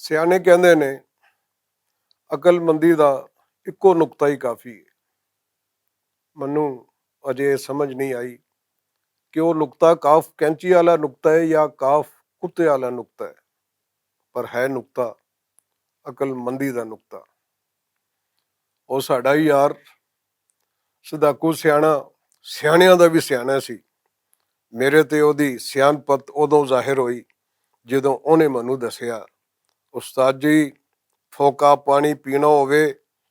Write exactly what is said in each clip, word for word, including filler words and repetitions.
سیانے کہندے نے، عقل مندی دا اکو نقطہ ہی کافی ہے۔ منوں اجے سمجھ نہیں آئی کہ وہ نقطہ کاف کینچی والا نقطہ ہے یا کاف کتے والا نقطہ ہے، پر ہے نقطہ، عقل مندی دا نقطہ۔ او ساڈا ہی یار، سداکو سیاݨا، سیاݨیاں دا وی سیاݨا سی۔ میرے تے اوہدی سیاݨ پت اودوں ظاہر ہوئی جدوں اوہنے مینوں دسیا، استاد جی، پھوکا پانی پینا ہووے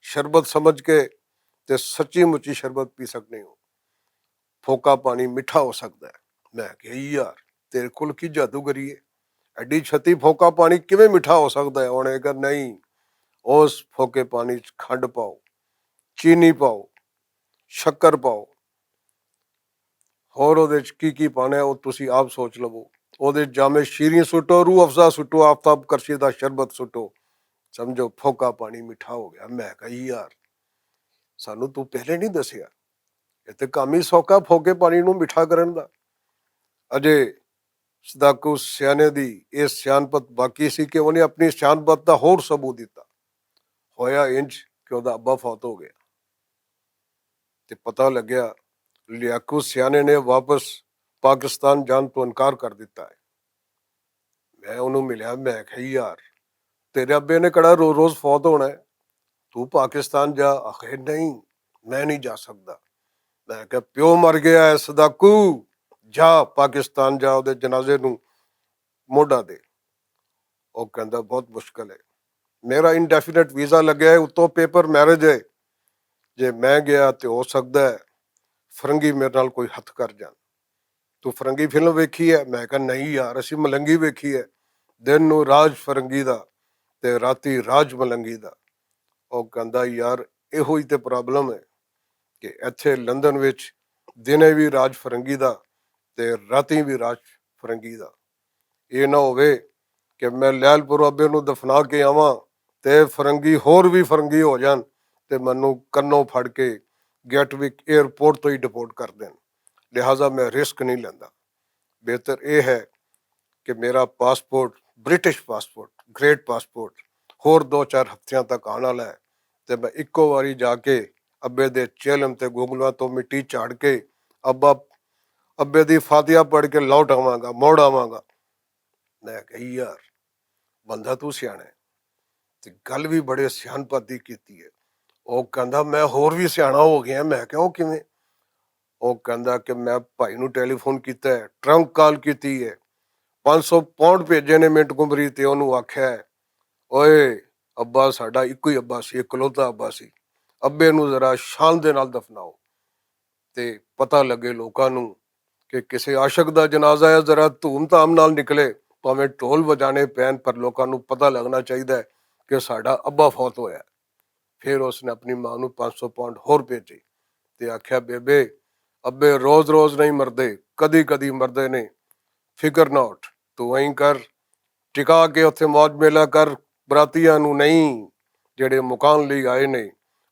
شربت سمجھ کے، تے سچی مچی شربت پی سکنے ہو۔ پھوکا پانی مٹھا ہو سکدا ہے۔ میں کہیا، یار، تیرے کول کی جادوگری ہے؟ ایڈی چھتی پھوکا پانی کیویں مٹھا ہو سکدا ہے؟ اوہنے کہیا، نہیں، اس پھوکے پانی چ کھنڈ پاؤ، چینی پاؤ، شکر پاؤ، ہور اوہدے چ کی کی پانا ہے، او تسی آپ سوچ لوو۔ اوہدے چ جامع شیریں سٹو، روح افزا سٹو، آفتاب کرشی دا شربت سٹو، سمجھو پھوکا پانی مٹھا ہو گیا۔ میں کہیا، یار، سانوں توں پہلے نہیں دسیا؟ اے تے کم ہی سوکھا پھوکے پانی نوں مٹھا کرن دا۔ اجے سداکو سیانے دی اے سیانپت باقی سی کہ انہیں اپنی سیانپت دا ہور ثبوت دتا۔ ہویا انج کہ اوہدا ابا فوت ہو گیا۔ تے پتہ لگیا، لیاقو سیانے نے واپس پاکستان جان توں انکار کر دتا ہے۔ میں انہوں ملیا، میں کہیا، یار، تیرے ابے نے کڑا روز روز فوت ہونا ہے؟ توں پاکستان جا۔ آخر نہیں، میں نہیں جا سکدا۔ میں کہیا، پیو مر گیا ہے سداکو، جا پاکستان جا، اوہدے جنازے نوں موڈا دے۔ او کہندا، بہت مشکل ہے، میرا انڈیفینٹ ویزا لگیا ہے، اتوں پیپر میرج ہے، جے میں گیا تے ہو سکدا ہے فرنگی میرے نال کوئی ہتھ کر جان۔ توں فرنگی فلم ویکھی ہے؟ میں کہا، نہیں یار، اسی ملنگی ویکھی ہے، دن نوں راج فرنگی دا تے راتی راج ملنگی دا۔ او کہندا، یار، ایہو ہی تے پرابلم ہے کہ ایتھے لندن وچ دنے وی راج فرنگی دا تے راتی وی راج فرنگی دا۔ اے نہ ہووے کہ میں لہل پور ابے نوں دفنا کے آواں تے فرنگی ہور وی فرنگی ہو جان تے مینوں کنوں پھڑ کے گیٹ وک ایئرپورٹ تو ہی ڈپورٹ کر دین۔ لہذا میں رسک نہیں لیندا۔ بہتر اے ہے کہ میرا پاسپورٹ، برٹش پاسپورٹ، گریٹ پاسپورٹ، ہور دو چار ہفتیاں تک آن والا ہے، تے میں اکو واری جا کے ابے دے چیلم تے گونگلاں تو مٹی چاڑ کے ابا، ابے دی فاتحہ پڑھ کے لوٹ آواں گا، موڑ آواں گا۔ میں کہی، یار، بندہ تو سیانا ہے، تے گل بھی بڑے سیانپت دی کیتی ہے۔ او کہندا، میں ہور بھی سیانا ہو گیا۔ میں کہا، او کیویں؟ او کہندا کہ میں بھائی نوں ٹیلی فون کیتا ہے، ٹرنک کال کیتی ہے، پانچ سو پاؤنڈ بھیجے نے منٹ گمری تے اونوں آکھیا ہے، اوئے، ابا ساڈا اکو ہی ابا سی، اکلوتا ابا سی، ابے نوں ذرا شان دے نال دفناؤ تے پتہ لگے لوکاں نوں کہ کسے عاشق دا جنازہ ہے، ذرا دھوم دھام نال نکلے، پاویں ڈھول وجانے پین، پر لوکاں نوں پتہ لگنا چاہیدا ہے کہ ساڈا ابا فوت ہویا ہے۔ پھر اس نے اپنی ماں نوں پانچ سو پاؤنڈ ہور بھیجے تے آکھیا، بیبے، ابے روز روز نہیں مردے، کدی کدی مردے نے، فکر نہ اٹھ، تو اینج کر، ٹکا کے اتھے موج میلہ کر، براتیاں نوں نہیں، جڑے مکان لئی آئے نے،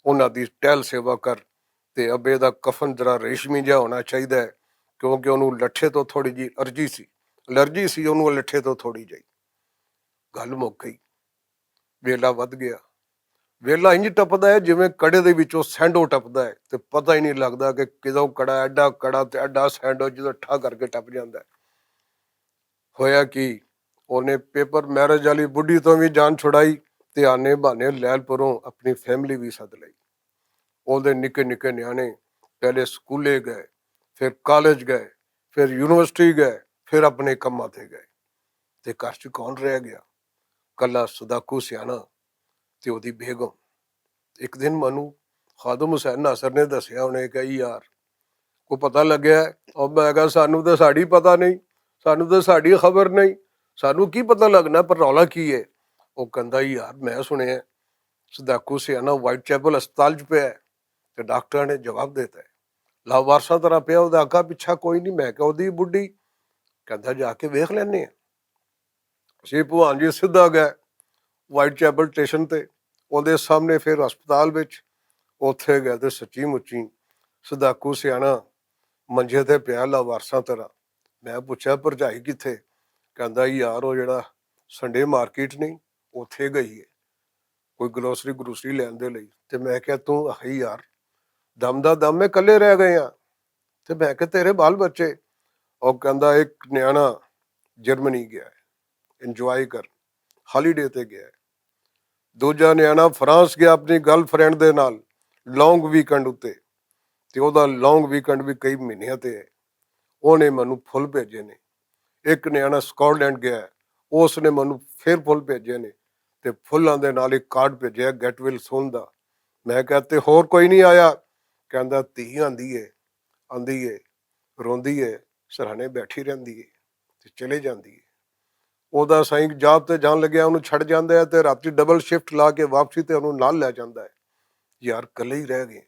انہاں دی ٹہل سیوا کر، تے ابے دا کفن ذرا ریشمی جہا ہونا چاہیدا ہے، کیونکہ انہوں لٹھے تو تھوڑی جی الرجی سی، الرجی سی انہوں لٹھے تو تھوڑی جی۔ گل مک گئی۔ ویلا ودھ گیا۔ ویلا انج ٹپدا ہے جویں کڑے دے وچوں سینڈو ٹپدا ہے، تے پتہ ہی نہیں لگدا کہ کدوں کڑا، ایڈا کڑا تے ایڈا سینڈو جدوں ٹھا کر کے ٹپ جاندا ہے۔ ہویا کی، اونے پیپر میرج والی بڈھی تو بھی جان چھڑائی، تے آنے بہانے لہل پروں اپنی فیملی بھی سد لئی۔ اوندے نکے نکے نیانے پہلے سکولے گئے، پھر کالج گئے، پھر یونیورسٹی گئے، پھر اپنے کماں تے گئے۔ تے گھر چ کون رہ گیا؟ کلا سداکو سیانا تے اوہدی بیگم۔ اک دن مینوں خادم حسین ناصر نے دسیا، انہیں کہا، یار، کوئی پتہ لگیا ہے؟ او میں کہا، سانوں تے ساڈی پتہ نہیں، سانوں تے ساڈی خبر نہیں، سانوں کی پتہ لگنا پر رولا کی ہے؟ او کہندا، یار، میں سنیا سداکو سیانا وائٹ چیپل ہسپتال چ پیا ہے۔ تے ڈاکٹراں نے جواب دیتا ہے، لاوارساں طرح پیا، اوہدا اگا پچھا کوئی نہیں۔ میں کہا، اوہدی بڈھی؟ کہندا، جا کے ویکھ لینے ہیں۔ اسی بھوان جی سدھا گئے وائٹ چیپل ٹیشن تے، اوہدے سامنے پھر ہسپتال وچ، اوتھے گئے تے سچی مچی سداکو سیانا منجے تے پیا لاوارساں طرح۔ میں پوچھا، بھرجائی کتھے؟ کہندا، یار، او جڑا سنڈے مارکیٹ نہیں، اوتھے گئی ہے کوئی گروسری گروسری لین دے لئی۔ تے میں کہیا توں آئی یار، دم دا دم میں کلے رہ گئے ہاں۔ تے میں کہیا تیرے بال بچے؟ او کہندا ایک نیانا جرمنی گیا ہے انجوائے کر، ہالیڈے تے گیا ہے۔ دوجا نیانا فرانس گیا اپنی گرل فرینڈ دے نال لانگ ویکنڈ اتے، تے او دا لانگ ویکنڈ وی کئی مہینیاں تے ہے۔ اونے مینوں پھل بھیجے نے۔ ایک نیانا سکاٹ لینڈ گیا ہے، اس نے مینوں فیر پھل بھیجے نے۔ تے پھلاں دے نال ایک کارڈ بھیجیا گیٹ ویل سون دا۔ میں کہیا تے ہور کوئی نہیں آیا؟ کہندا تھی آندی ہے، آندی ہے، روندی ہے، سرہانے بیٹھی رہندی ہے، تے چلے جاندی ہے۔ اوہدا سائیں جاب تے جان لگیا انہوں چھڈ جاندا ہے تے راتی ڈبل شفٹ لا کے واپسی تے انہوں نال لے جاندا ہے۔ یار کلے ہی رہ گئے۔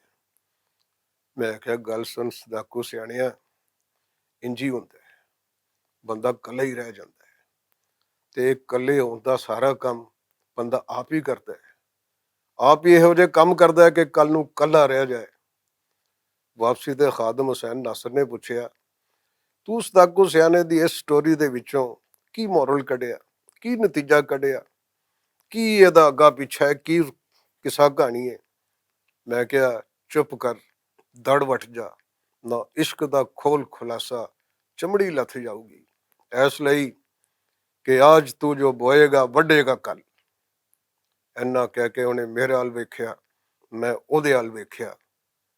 میں کہیا گل سن صداقو سیانیا، انجی ہوندا ہے، بندہ کلے ہی رہ جاندا ہے۔ تے کلے ہوندا سارا کم بندہ آپ ہی کردا ہے۔ آپ ہی ایہو جے کم کردا ہے کہ کل نوں کلا رہ جائے۔ واپسی تے خادم حسین ناصر نے پچھیا، توں اس داکو سیانے دی اس سٹوری دے وچوں کی مورل کڈیا؟ کی نتیجہ کڈیا؟ کی ایہدا اگا پیچھا ہے؟ کی قصہ کہانی ہے؟ میں کہیا، چپ کر، دڑ وٹ جا، نہ عشق دا کھول خلاصہ، چمڑی لتھ جاؤ گی۔ ایس لئی کہ آج تو جو بوئے گا وڈے گا کل۔ اینا کہہ کے انہیں میرے حال ویکھیا، میں اوہدے حال ویکھیا،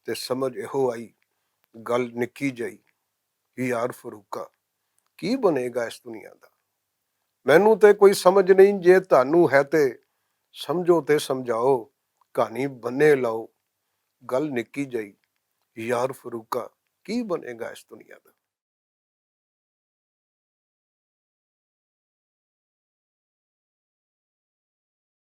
تے سمجھ ایہو آئی، گل نکی جائی۔ یار فروقہ، کی بنے گا اس دنیا دا؟ مینوں تے کوئی سمجھ نہیں، جے تہانوں ہے تے سمجھو تے سمجھاؤ، کہانی بنے لاؤ۔ گل نکی جائی، یار فروقہ، کی بنے گا اس دنیا دا؟